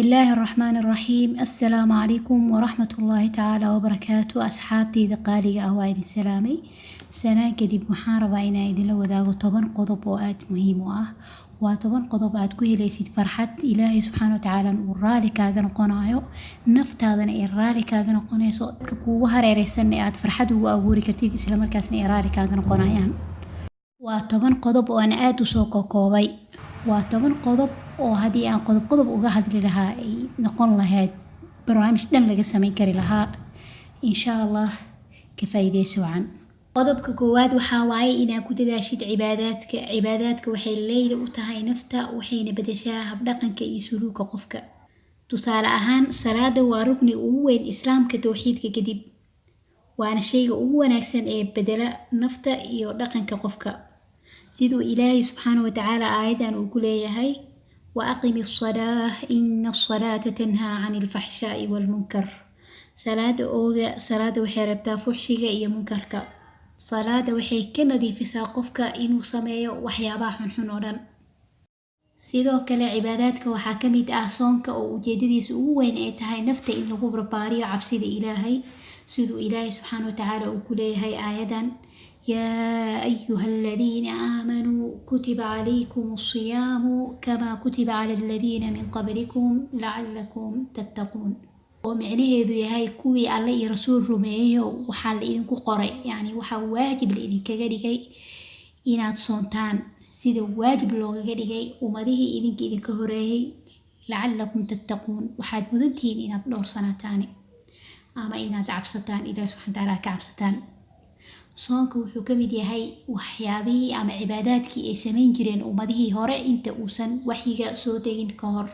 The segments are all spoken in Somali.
Bismillaahi Raxmaani Raxiim. Assalaamu calaykum waraxmatullaahi tacaala wabarakaatu. Asxaabteyda qaaliga ah, waa idin salaamay. Salaan kadib, waxaan rabaa inaan idinla wadaago 10 qodob oo aad muhiim u ah. Waa 10 qodob aad ku helaysid farxad, Ilaahay subxaana watacaala uu raali kaaga noqonayo, naftaadana ay raali kaaga noqonayso, dadka kuugu hareereysanna aad farxad ugu abuuri kartid, islamarkaasna ay raali kaaga noqonayaan. Waa 10 qodob oo aan aad usoo kokoobay. Waa 10 qodob oo haddii aan qodob qodob uga hadli lahaa ay noqon lahayd barnaamij dhan laga sameyn kari lahaa. Insha Allah ka faa'iideysi wacan. Qodobka koowaad waxaa waaye inaad ku dadaashid cibaadaadka. Cibaadaadka waxay leyli u tahay nafta, waxayna bedeshaa habdhaqanka iyo suluuka qofka. Tusaale ahaan, salaada waa rukni ugu weyn Islaamka towxiidka kadib, waana shayga ugu wanaagsan ee bedela nafta iyo dhaqanka qofka, siduu Ilaahay subxaana watacaala aayadan uu ku leeyahay: "Wa aqimi asalaah, ina asalaata tanhaa cani alfaxshaai waalmunkar." Salaada ooga, salaada waxay reebtaa fuxshiga iyo munkarka. Salaada waxay ka nadiifisaa qofka inuu sameeyo waxyaabaha xunxun oo dhan. Sidoo kale, cibaadaadka waxaa ka mid ah soonka, oo ujeedadiisa ugu weyn ay tahay nafta in lagu barbaariyo cabsida Ilaahay, siduu Ilaahay subxaana watacaala uu ku leeyahay aayadan: "Yaa ayuha aladiina aamanuu kutiba calaykum asiyaamu kamaa kutiba cala aladiina min qablikum lacalakum tattaquun", oo micnaheedu yahay: kuwii Alle iyo Rasuul rumeeyayo, waxaa la idinku qoray, yacni waxaa waajib la idinkaga dhigay inaad soontaan sida waajib loogaga dhigay ummadihii idinka idinka horeeyey, lacalakum tattaquun, waxaad mudantihiin inaad dhowrsanaataan ama inaad cabsataan, Ilaah subxana watacaala ka cabsataan. Soonka wuxuu ka mid yahay waxyaabihii ama cibaadaadkii ay samayn jireen ummadihii hore inta uusan waxyiga soo degin ka hor.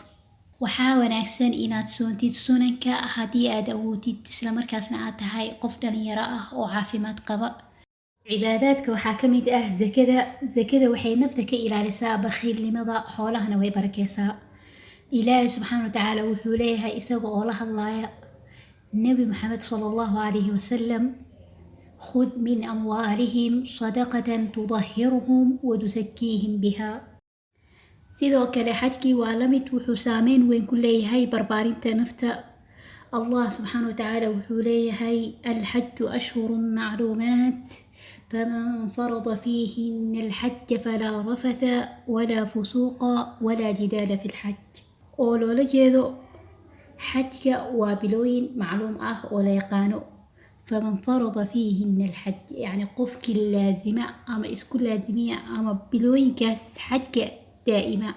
Waxaa wanaagsan inaad soontid sunanka haddii aad awoodid, islamarkaasna aad tahay qof dhalinyaro ah oo caafimaad qaba. Cibaadaadka waxaa ka mid ah zakada. Zakada waxay nafta ka ilaalisaa bakhiilnimada, xoolahana way barakeysaa. Ilaahay subxaana watacaala wuxuu leeyahay, isaga oo la hadlaya Nebi Maxamed sala Allahu calayhi wasalam: "Khud min amwaalihim sadaqatan tudahiruhum watusakiihim biha." Sidoo kale, xajkii waa la mid, wuxuu saameyn weyn ku leeyahay barbaarinta nafta. Allah subxaana watacaala wuxuu leeyahay: "Alxaju ashhurun macluumaat, faman farada fiihina alxaja falaa rafatha walaa fusuuqa walaa jidaala fi lxaj", oo loola jeedo xajka waa bilooyin macluum ah oo la yaqaano. Faman farada fiihina alxaj, yacni qofkii laazima ama isku laazimiya ama bilooyinkaas xajka daa'ima,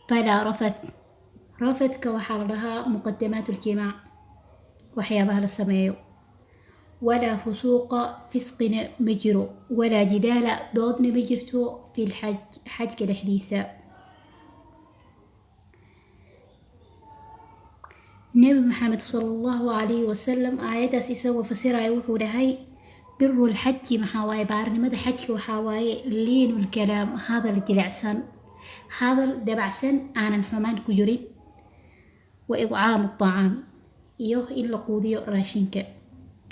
falaa rafath. Rafathka waxaa la dhahaa muqadamaat aljimaac, waxyaabaha la sameeyo. Walaa fusuuqa, fisqina ma jiro, walaa jidaala, doodna ma jirto, fi lxaj, xajka dhexdiisa. Nebi Maxamed sala Allahu calayhi wasalam aayaddaas isagoo fasiraya wuxuu dhahay: biru lxaji maxaa waaye? Baarnimada xajka waxaa waaye liinu lkalaam, hadal jilicsan, hadal dabacsan, aanan xumaan ku jirin, wa idcaamu acaam, iyo in la quudiyo raashinka.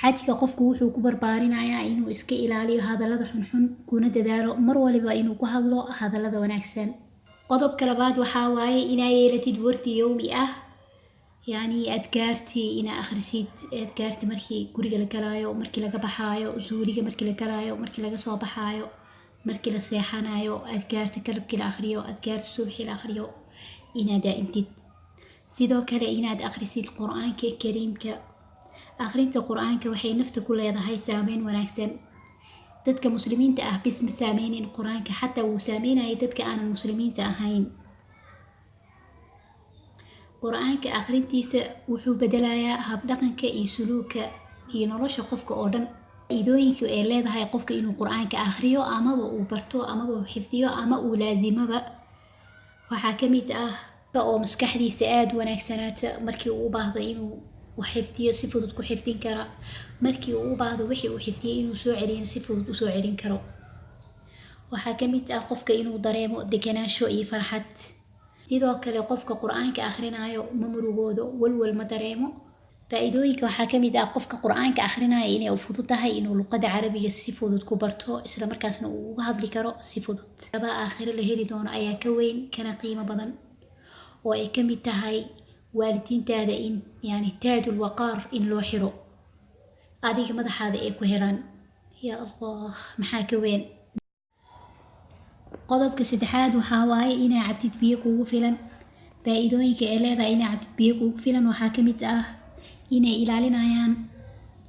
Xajka qofku wuxuu ku barbaarinayaa inuu iska ilaaliyo hadallada xunxun, kuna dadaalo mar waliba inuu ku hadlo hadallada wanaagsan. Qodobka labaad waxaa waaye inaa yeelatid wardi yowmi ah, yacni adkaartii inaa akhrisid, adkaarti markii guriga la galaayo, markii laga baxaayo, zuuliga markii la galaayo, markii laga soo baxaayo, markii la seexanayo, adkaarta galabkii la akhriyo, adkaarta subaxii la akhriyo inaad daa'imtid. Sidoo kale, inaad akhrisid Qur-aanka Kariimka. Akhrinta Qur-aanka waxay nafta ku leedahay saameyn wanaagsan. Dadka Muslimiinta ah bis ma saameynin Qur-aanka, xataa wuu saameynayay dadka aanan Muslimiinta ahayn. Qur-aanka akhrintiisa wuxuu bedelayaa habdhaqanka iyo suluuka iyo nolosha qofka oo dhan. Faa'iidooyinka ay leedahay qofka inuu Qur-aanka akhriyo, amaba uu barto, amaba uu xifdiyo, ama uu laazimaba, waxaa ka mid ah oo maskaxdiisa aada u wanaagsanaata. Markii uu u baahdo inuu wax xifdiyo, si fudud ku xifdin kara. Markii uu u baahdo wixii uu xifdiyey inuu soo celiyana, si fudud usoo celin karo. Waxaa ka mid ah qofka inuu dareemo deganaansho iyo farxad. Sidoo kale, qofka Qur-aanka akhrinayo ma murugoodo, walwal ma dareemo. Faa'iidooyinka waxaa ka mid ah qofka Qur-aanka akhrinaya inay u fudud tahay inuu luqadda Carabiga si fudud ku barto, isla markaasna uu uga hadli karo si fudud. Laba aakhiro la heli doono ayaa ka weyn kana qiimo badan. oo ay ka mid tahay waalidiintaada in yani taajul waqaar in loo xiro, adiga madaxaada ay ku helaan. Yaa Allah, maxaa ka weyn? Qodobka saddexaad waxaa waaye inaa cabtid biyo kugu filan. Faa-iidooyinka ay leedahay inaa cabtid biyo kugu filan waxaa ka mid ah inay ilaalinayaan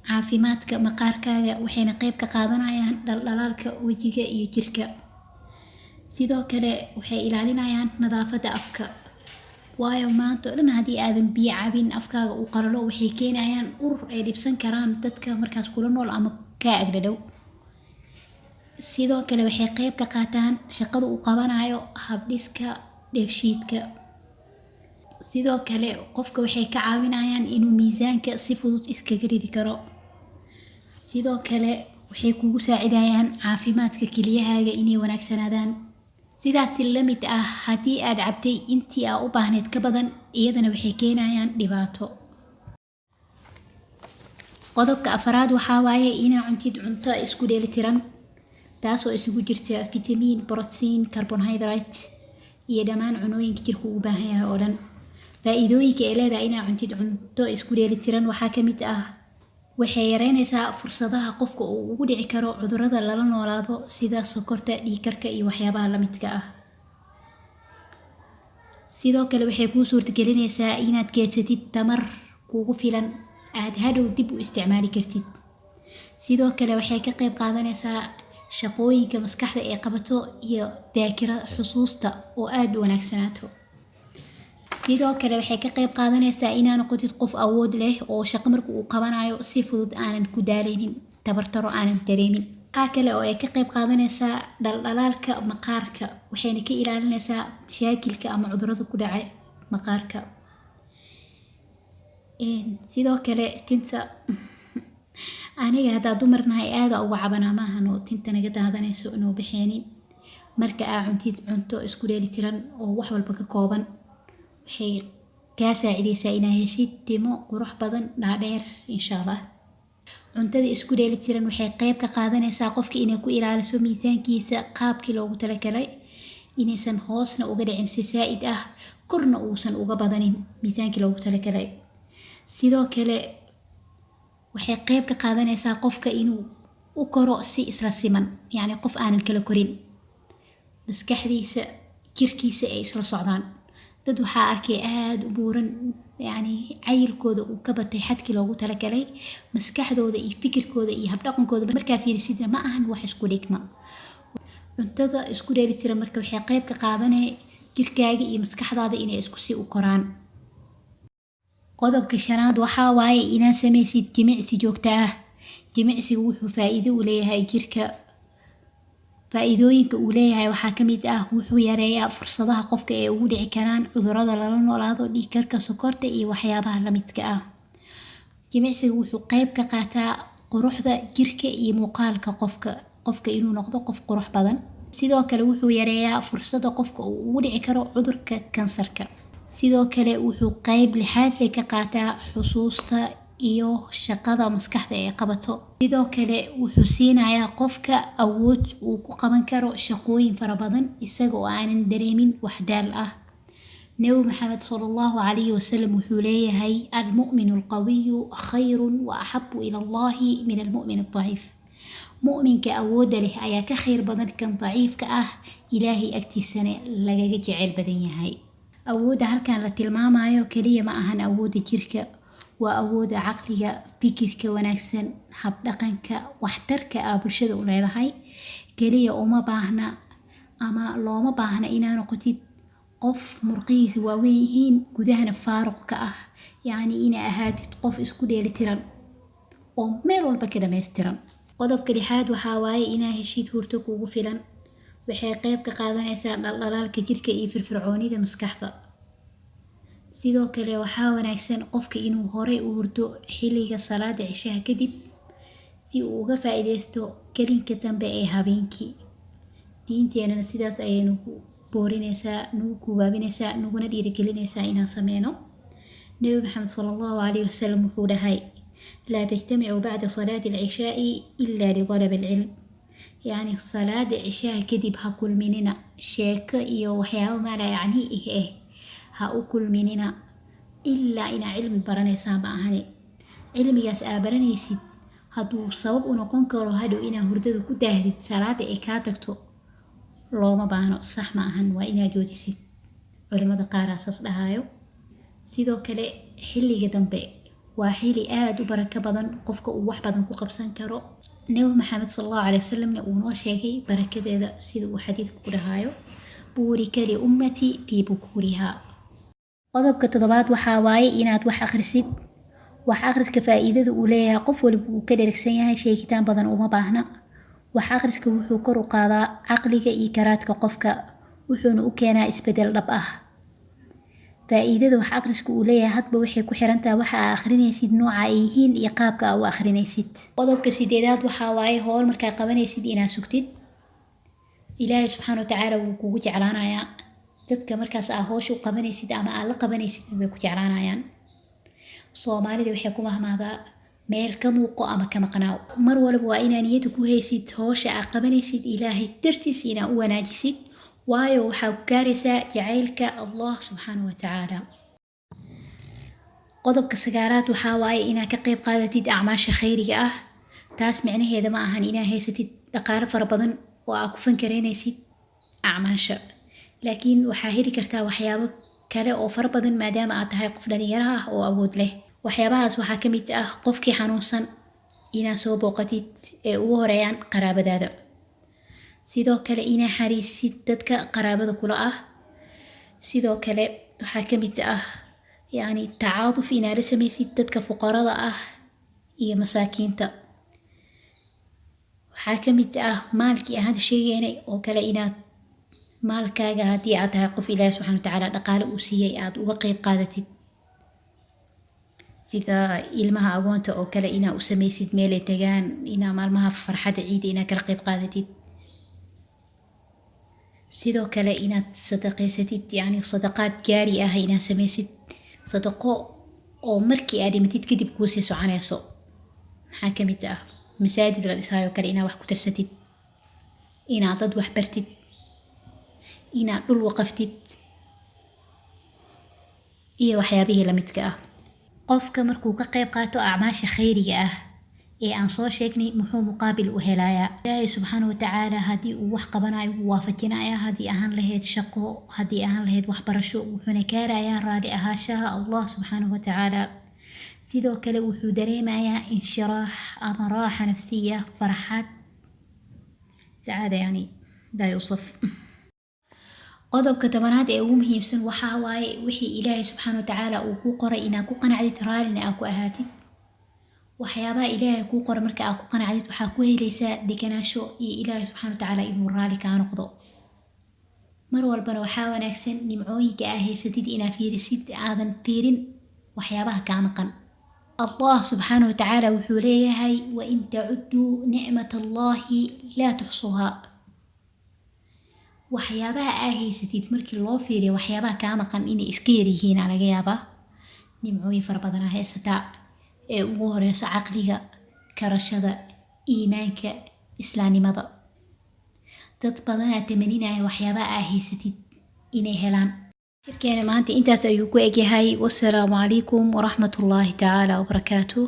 caafimaadka maqaarkaaga, waxayna qayb ka qaadanayaan dhaldhalaalka wejiga iyo jirka. Sidoo kale waxay ilaalinayaan nadaafadda afka, waayo maanta oo dhan haddii aadan biyo cabin afkaaga uu qalalo, waxay keenayaan ur ay dhibsan karaan dadka markaas kula nool ama kaa agdhadhow. Sidoo kale waxay qayb ka qaataan shaqada uu qabanayo habdhiska dheefshiidka. Sidoo kale qofka waxay ka caawinayaan inuu miisaanka si fudud iskaga ridi karo. Sidoo kale waxay kugu saacidayaan caafimaadka keliyahaaga inay wanaagsanaadaan. Sidaas la mid ah, haddii aad cabtay intii aa u baahneyd ka badan, iyadana waxay keenayaan dhibaato. Qodobka afaraad waxaa waaye inaa cuntid cunto isku dheelitiran, taasoo isugu jirta fitamiin, borotiin, carbohydrate iyo dhammaan cunooyinka jirka uu u baahan yahay oo dhan. Faa-iidooyinka ay leedahay inaa cuntid cunto isku dheelitiran waxaa ka mid ah waxay yareynaysaa fursadaha qofka uu ugu dhici karo cudurrada lala noolaado sida sokorta, dhiigkarka iyo waxyaabaha la midka ah. Sidoo kale waxay kuu suurtagelinaysaa inaad keedsatid tamar kugu filan aad hadhow dib u isticmaali kartid. Sidoo kale waxay ka qayb qaadanaysaa shaqooyinka maskaxda ee qabato iyo daakira xusuusta oo aad u wanaagsanaato. Sidoo kale waxay ka qayb qaadanaysaa inaa noqotid qof awood leh oo shaqo marka uu qabanayo si fudud aanan ku daaleynin, tabartaro aanan dareemin. Waxaa kale oo ay ka qayb qaadanaysaa dhaldhalaalka maqaarka, waxayna ka ilaalinaysaa mashaakilka ama cudurrada ku dhaca maqaarka. Sidoo kale tinta, aniga haddaa dumarnahay aada uga cabanaa maahan oo tinta naga daadanayso inuu bixeenin. Marka aa cuntid cunto isku dheelitiran oo wax walba ka kooban, waxay kaa saacidaysaa inaa heshid timo qurux badan dhaadheer insha Allah. Cuntada isku dheelitiran waxay qayb ka qaadanaysaa qofka inay ku ilaaliso miisaankiisa qaabkii loogu talagalay, inaysan hoosna uga dhicin si saa'id ah, korna uusan uga badanin miisaankii loogu talagalay. Sidoo kale waxay qayb ka qaadanaysaa qofka inuu u koro si isla siman, yacni qof aanan kala korin, maskaxdiisa jirkiisa ay isla socdaan. Dad waxaa arkay aada u buuran, yacni cayilkooda uu ka batay xadkii loogu talagalay, maskaxdooda iyo fikirkooda iyo habdhaqankooda markaa fiirisidna ma ahan wax isku dhigma. Cuntada isku dheelitiran marka waxay qayb ka qaadanay jirkaaga iyo maskaxdaada inay isku si u koraan. Qodobka shanaad waxaa waaye inaad samaysid jimicsi joogto ah. Jimicsigu wuxuu faa'iido u leeyahay jirka. Faa'iidooyinka uu leeyahay waxaa ka mid ah wuxuu yareeyaa fursadaha qofka ee ugu dhici karaan cudurrada lala noolaado, dhiigkarka, sokorta iyo waxyaabaha la midka ah. Jimicsigu wuxuu qayb ka qaataa quruxda jirka iyo muuqaalka qofka, qofka inuu noqdo qof qurux badan. Sidoo kale wuxuu yareeyaa fursadda qofka uu ugu dhici karo cudurka kansarka. Sidoo kale wuxuu qayb lixaad leh ka qaataa xusuusta iyo shaqada maskaxda ee qabato. Sidoo kale wuxuu siinayaa qofka awood uu ku qaban karo shaqooyin fara badan isaga oo aanan dareemin wax daal ah. Nabi Maxamed sallallahu alayhi wasallam wuxuu leeyahay: almu'minu alqawiyu khayrun wa axabu ila Allahi min almu'min aldaciif. Mu'minka awoodda leh ayaa ka khayr badan kan daciifka ah, Ilaahay agtiisana lagaga jecel badan yahay. Awoodda halkan la tilmaamayo kaliya ma ahan awoodda jirka, waa awoodda caqliga, fikirka wanaagsan, habdhaqanka, waxtarka aa bulshada u leedahay. Kaliya uma baahna ama looma baahna inaa noqotid qof murqihiisa waaweyn yihiin gudahana faaruq ka ah, yacni inaa ahaatid qof isku dheelitiran oo meel walba ka dhammaystiran. Qodobka lixaad waxaa waaye inaa heshid hurdo kugu filan. Waxay qayb ka qaadanaysaa dhaldhalaalka jirka iyo firfircoonida maskaxda. Sidoo kale waxaa wanaagsan qofka inuu horey u hurdo xilliga salaada cishaha kadib si uu uga faa'iidaysto gelinka dambe ee habeenkii. Diinteenana sidaas ayay nagu boorinaysaa, nagu guubaabinaysaa, naguna dhiirigelinaysaa inaan sameyno. Nabi Maxamed sallallahu alayhi wasallam wuxuu dhahay: laa tajtamicu bacda salaati alcishaai ila lidalab alcilm. Yacni salaada cishaha kadib ha kulminina sheeko iyo waxyaabo maala yacni eh. Ha u kulminina ilaa inaa cilmi baranaysaan ma ahane. Cilmigaas aa baranaysid hadduu sabab u noqon karo hadhow inaa hurdada ku daahdid, salaada ay kaa tagto, looma baahno, sax ma ahan, waa inaa joojisid. Culimada qaar aa saas dhahayo. Sidoo kale xilliga dambe waa xilli aad u barako badan, qofka uu wax badan ku qabsan karo. Nabi Maxamed sal Allahu caleyhi wasalamna uu noo sheegay barakadeeda, sida uu xadiidka ku dhahayo: "Buurika liummati fii bukuuriha." Qodobka toddobaad waxaa waaye inaad wax akhrisid. Wax akhriska faa'iidada uu leeyahay qof waliba uu ka dheragsan yahay, sheegitaan badan uma baahna. Wax akhriska wuxuu kor u qaadaa caqliga iyo garaadka qofka, wuxuuna u keenaa isbedel dhab ah. Faa'iidada wax akhrisku uu leeyahay hadba waxay ku xirantahay waxa aa akhrinaysid, nooca ay yihiin iyo qaabka aa u akhrinaysid. Qodobka sideedaad waxaa waaye howl markaa qabanaysid inaad sugtid. Ilaahay subxaana watacaala wuu kugu jeclaanayaa. Dadka markaas aa howsha u qabanaysid ama aa la qabanaysid way ku jeclaanayaan. Soomaalida waxay ku mahmaadaa: "Meel ka muuqo ama ka maqnaaw." Mar walba waa inaa niyada ku haysid howsha aa qabanaysid Ilaahay dartiis inaa u wanaajisid, waayo waxaa ku gaaraysaa jacaylka Allah subxaana wa tacaala. Qodobka sagaalaad waxaa waaye inaad ka qayb qaadatid acmaasha khayriga ah. Taas micnaheeda ma ahan inaa haysatid dhaqaale fara badan oo aa ku fankareynaysid acmaasha, laakiin waxaa heli kartaa waxyaabo kale oo fara badan maadaama aad tahay qof dhalinyaro ah oo awood leh. Waxyaabahaas waxaa ka mid ah qofkii xanuunsan inaad soo booqatid, ee ugu horeeyaan qaraabadaada. Sidoo kale inaa xariisid dadka qaraabada kula ah. Sidoo kale waxaa ka mid ah yacni tacaaduf inaa la sameysid dadka fuqarada ah iyo masaakiinta. Waxaa ka mid ah maalkii aan hadda sheegaynay oo kale, inaad maalkaaga, haddii aad tahay qof Ilaahi subxaana watacaala dhaqaale uu siiyey, aad uga qayb qaadatid, sida ilmaha agoonta oo kale inaa u sameysid meelay tagaan, inaa maalmaha farxadda ciida inaa kala qayb qaadatid. Sidoo kale inaad sadaqaysatid, yacni sadaqaad jaari ah inaad sameysid, sadaqo oo markii aad dhimatid kadib kuu sii soconayso. Maxaa ka mid ah masaajid la dhisaayo kale inaad wax ku tarsatid, inaad dad wax bartid, inaad dhul waqaftid iyo waxyaabihii lamidka ah. Qofka markuu ka qayb qaato acmaasha khayriga ah ee aan soo sheegnay, muxuu muqaabil u helayaa? Ilaahay subxaana watacaala haddii uu wax qabanayo wuu waafajinayaa, haddii ahaan lahayd shaqo, haddii ahaan lahayd waxbarasho, wuxuuna gaarayaa raali ahaashaha Allah subxaana watacaala. Sidoo kale wuxuu dareemayaa inshiraax ama raaxa nafsiya, farxad, sacaada yani laa yusaf. Qodobka 10aad ee ugu muhiimsan waxaa waaye wixii Ilaahay subxaana watacaala uu kuu qoray inaad ku qanacdid, raallina aad ku ahaatid. Waxyaabaha Ilaahay kuu qoray marka aad ku qanacdid, waxaa ku helaysaa deganaansho iyo Ilaahay subxaana watacaala inuu raali kaa noqdo. Mar walbana waxaa wanaagsan nimcooyinka aa haysatid inaad fiirisid, aadan fiirin waxyaabaha kaa maqan. Allah subxaana watacaala wuxuu leeyahay: "Wain tacuduu nicmat Allahi laa tuxsuuhaa." Waxyaabaha aa haysatid markii loo fiiriyo waxyaabaha kaa maqan inay iska yaryihiin aa laga yaabaa. Nimcooyin fara badan aa haysataa, ee ugu horeyso caqliga, karashada, iimaanka, islaamnimada. Dad badanaa tamaninaya waxyaabaha aa haysatid inay helaan. Shirkeena maanta intaas ayuu ku egyahay. Wasalaamu calaykum waraxmatullaahi tacaala wabarakaatuh.